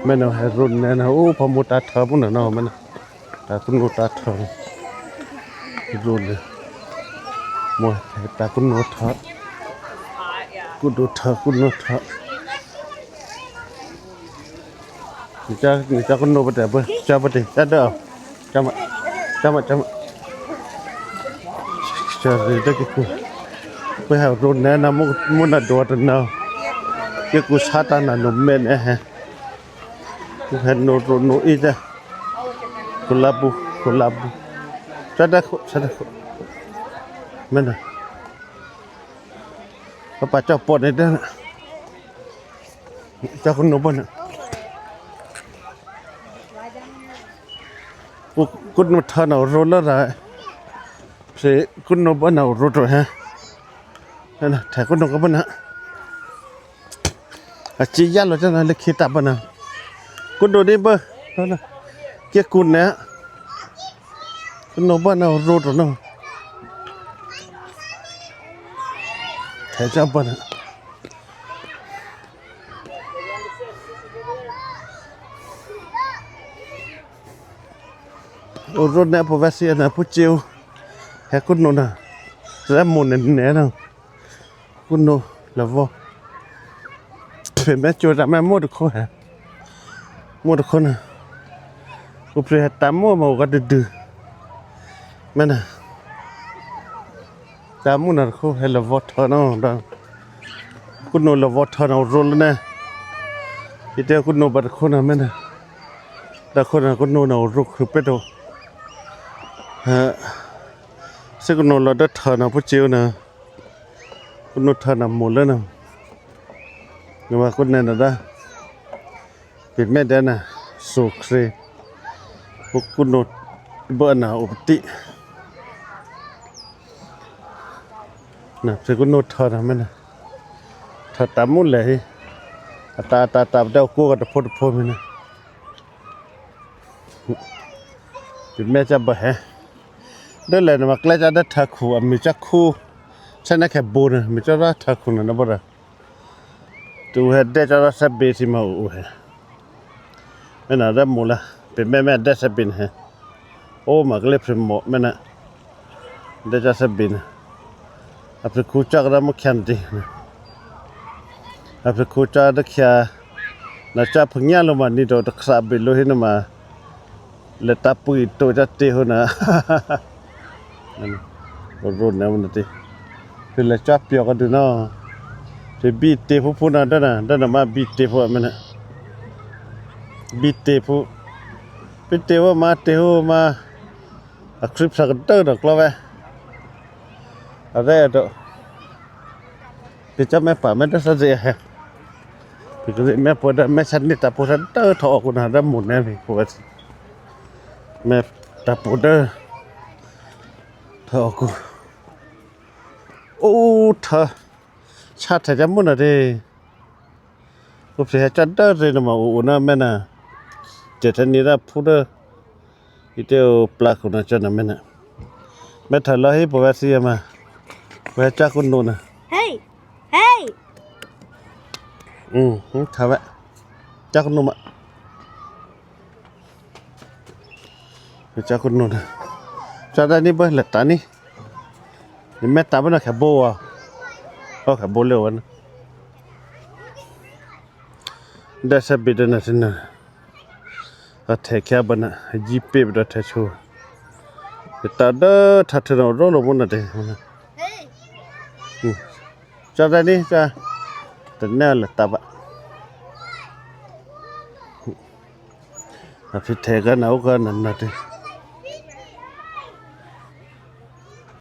ແມ່ນເນາະ ໃຫ້ລຸ້ນແນ່ນະ. ໂອ້ ພໍ່ໂມຕາເຖົ້າພຸ້ນນະເນາະ ແມ່ນນະ ຕາຄຸນໂນຕາເຖົ້າ ລຸ້ນເລີຍ ໂມຍ ຕາຄຸນໂນເຖົ້າ ຄຸນໂນເຖົ້າ ຄຸນໂນເຖົ້າ. ນີ້ຈ້າ ນີ້ຈ້າ ຄຸນໂນບໍ່ໄດ້ເບິ່ງ ຈ້າບໍ່ໄດ້ ຈ້າເດີ ຈ້າມາ ຈ້າມາ ຈ້າມາ ຈະເລີຍເດີ ເກັກກູ ໄປຫາໂຣນແນນະ ມຸ ມຸນະ ໂດຕະນາ ເກັກກູ ຊາຕານາ ໂນແມນແອ ກູແຮນໂນໂຣນໂນອີດະ ໂຄລາບູ ໂຄລາບູ ຊາດາໂຄ ຊາດາໂຄ ແມ່ນນະ ປະປາເຈົ້າປອດໃນເດີນະ. ເຈົ້າຄຸນໂນເບິ່ນນະ ກຸ ກຸນໂນເທີນເອົາໂຣດລະໄດ ເສກຸນໂນເບິ່ນເອົາໂຣດໂຕແຮ ນັ້ນນະ ແຖກຸນໂນກໍເບິ່ນນະ ອາຈິຍະໂລຈັງນະ ເລຄີຕາເບິ່ນນະ ກຸນໂນນີ້ເບິ່ນ ນັ້ນນະ ເກຍກຸນແນ ຄຸນໂນເບິ່ນເອົາໂຣດໂຕເນາະ ແຖເຈົ້າເບິ່ນນະ. ໂອ ໂຣນແນ ປະແວຊີອະນະ ຜູ້ຈິວ ແຮກຸນໂນນະ ແລະ ໂມແນນແນນະ ຄຸນໂນລະວໍ ເປັນແມ່ໂຈດາແມ່ໂມດໂຄແຮ ໂມດໂຄນະ ອຸເພຕາໂມມາກະດືໆ ແມ່ນນະ. ຕາມຸນນະໂຄ ໃຫ້ລະວອເທີນເນາະ ຄຸນໂນລະວອເທີນເອົາໂຣນແນ ອີເຕວຄຸນໂນບັດໂຄນະ ແມ່ນນະ ດາໂຄນະ ຄຸນໂນນະໂຣນຄືເປັດໂຕ ເອີ ເຊກຸນໂນລະເດີເທີນເອົາຜູ້ຈິວນະ ຄຸນໂນເທີນເອົາໝົດເລີຍນະ ນະວ່າຄຸນແນນະດາ ເປັນແມ່ແດນນະ ໂຊເຄຣ ພວກກຸນໂນດເບີນນະ ໂອປະຕິ ນະ ເປັນກຸນໂນດເທີນນະ ແມ່ນນະ ເທີນຕາມຸນແຫຼະ ອາຕາ ອາຕາ ຕາ ແຕ່ໂກກັນຕະໂພ ຕະໂພແມ່ນນະ ເປັນແມ່ຈະບໍ່ແຮ ເດີແລນະ ມາແກລະຈະໄດ້ທາຄູ ອາມີຈັກຄູ ໃຊ້ນະແຄບູນະ ມີຈະລາທາຄູນະ ນະບໍ່ລະ ຕູແຮເດຈະລາສະເບຊິມາ ໂອເຮ ແມ່ນນະ ໄດ້ໝົດລະ ເປັນແມ່ ແມ່ແດສະເບນແຮ ໂອ ມາກະເລັບເປັນໝໍ ແມ່ນນະ ເດຈະສະເບນ ອາເປຄູຈາກະດາມະແຄນຕິ ອາເປຄູຈາກະດາຄຽ ນາຈາເພິ່ງຍາລົງມານີ້ໂດຕະຄຣາເບໂລເຮນມາ ແລະ ຕາປຸຍໂຕຈະເຕໂຮນາ ໂຣນແນວມັນຕິ ເປັນລະຈອບປຽວກັນດູເນາະ ເປັນບີເຕຜູ້ພຸ້ນນະ ເດີນະ ເດີນະ ມາບີເຕຜູ້ແມ່ນນະ ບີເຕຜູ້ ບີເຕວ່າມາເຕໂຮມາ ອາຄລິບສະກະເຕີດອກລະແວ ອາແລໂຕ ເປັນເຈົ້າແມ່ປ່າແມ່ນຕາສະເດະ ເປັນກະເລແມ່ປົວເດີ ແມ່ຊັນນິຕາປູຊັນເຕີ ຖອກອອກກຸນາດຳໝູນແນ່ ແມ່ປົວ ແມ່ຕາປູເດີ ຖອກອອກກຸ ໂອ ທາ ຊາດແທ້ຈະໝູນນະເດ ອຸບຊິໃຫ້ຈັດເດີເຣນະມາ ໂອ ໂອນະ ແມ່ນນະ ເຈທານີນະ ພູເດີ ອີເຕວປາຄຸນນະ ຈະນະ ແມ່ນນະ ແມ່ນທາລາຮີ ປະແວຊີມາ ແວຈາກຸນໂນນະ ເຮີ້ຍ ເຮີ້ຍ ອືມ ທາແວ ຈາກຸນໂນມາ ແວຈາກຸນໂນນະ ຈາດານີເບິ່ງ ແລະ ຕານີ ນີ້ແມ່ຕາເບິ່ງນະ ແຄໂບອະ ໂອ ແຄໂບເລວນະ ໄດ້ສະບິດນະ ອາເທແຄບນະ ຢີເປບດາເທໂຊ ເປຕາເດີ ທາເທໂນໂຣໂລມຸນນະເຕ ຈາໄດນີ້ຈາ ແຕ່ແນວລະຕາບະ ອາພິເທກະນາໂອກະນັນນະເຕ